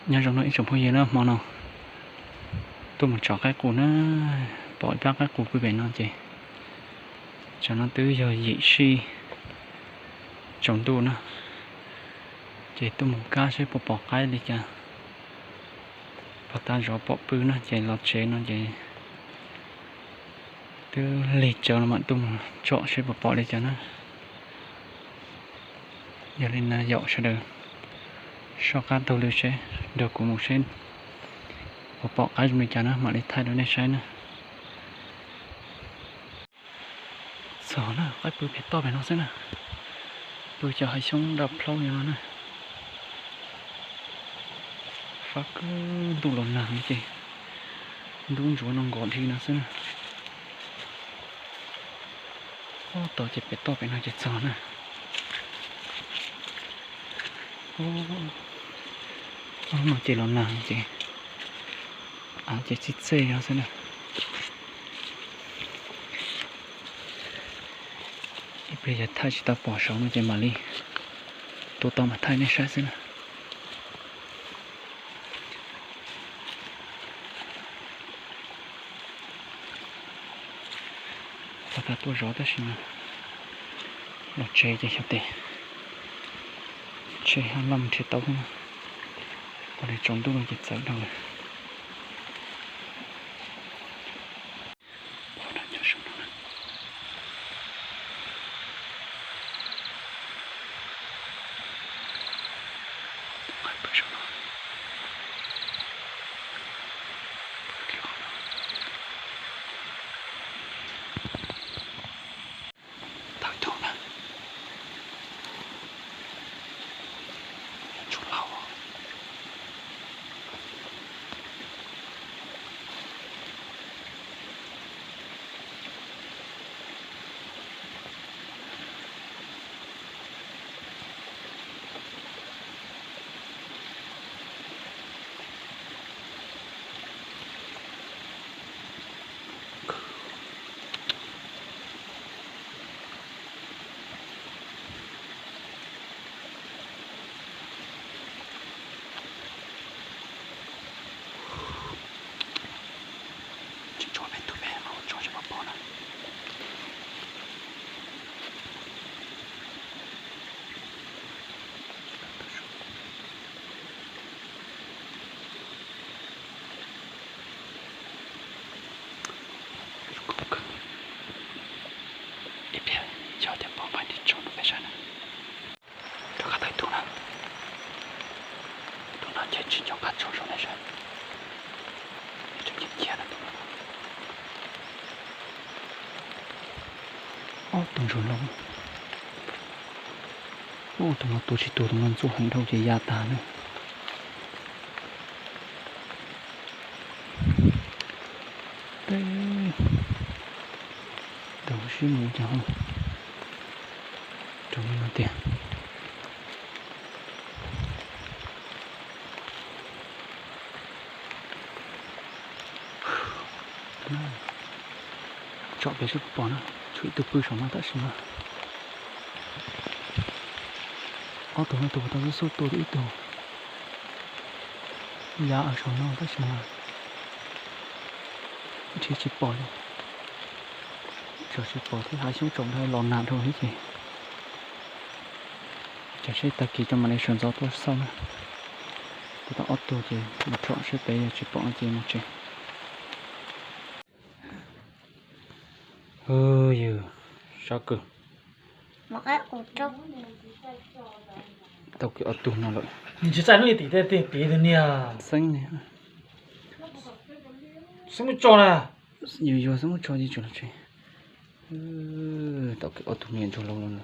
Nyob zoo no ib tsoom phooj ywg na, hmo no tuaj mus tsom qaib qus na, pom ib plab qaib qus pw pem no ces tsam no twb yog yim sij tsaus ntuj na, ces tuaj mus kab seb puas pom qaib li cas. Pom tag zov pom pw no ces los tsev no ces twb lig tsawv no mam tuaj mus tsom seb puas pom li cas na. Yog li na yaum sawv daws soj qab taug lw seb, nrog kuv mus seb puas pom qaib zoo li cas na mam li thaij rau nej saib na. Txog na, qaib pw pem toj pem no xwb na. Pw cov hav xyoob nra plaub li no na. Fab kawg, ntuj los nag ces ntub ntsuav no nkaus dhi no xwb na. Ub, tau ces pem toj pem no ces txog na. Ub, no ces los nag ces av ces txij txej no xwb na. Ib pliag yog thaij tsis tau pom saud no ces mam li tua tau mam thaij nej saib xwb na. Pom tag tuaj zov tab sis mas los tsev ces xyov tes, tsheb hab loj nrhiav tau xwb na. Ua li tsaus ntuj no ces txawv dhau lawm. Tawm tus na. Tshuav lauj. Tsis tso peb tug peb mus tso seb puas pom na. Ib pliag yog tias pom npaj ntsis tso rau peb saib na. Rov qab tau tus na. Tus no ces tsis nco qab tso rau nej saib. Tseem cia cia na tus no. Ob tug ntsuag loo. Ub, tus no tua tsis tuag, tus no ntxuaj heev dhau ces ya tag na. Teb, rau sib mus cas ho rau no tiag. Tsom pem seb puas pom na, tshuav ib tug pw saum no tab sis mas ob tug no tus tau xub xub tua tau ib tug yav saum no tab sis mas nrhiav tsis pom li. Tsom tsis pom thiab, hav xyoob tsaus ntuj los nag dhau thiab ces. Ces seb tag kis tso mam li sawv ntxov tuaj xauj na. Tua tau ob tug ces mus tsom seb pem, yog tsis pom no ces mus tsev. Yog sab kawg. Tau kiag ob tug no lawm. Tsis txaij hnub tim tej tim tiv tus niag xeeb ni. Xeeb muab tso na. Yus yuag xeeb muab tso ces tsum los tsev. Tau kiag ob tug niag ntsuag loo lawm.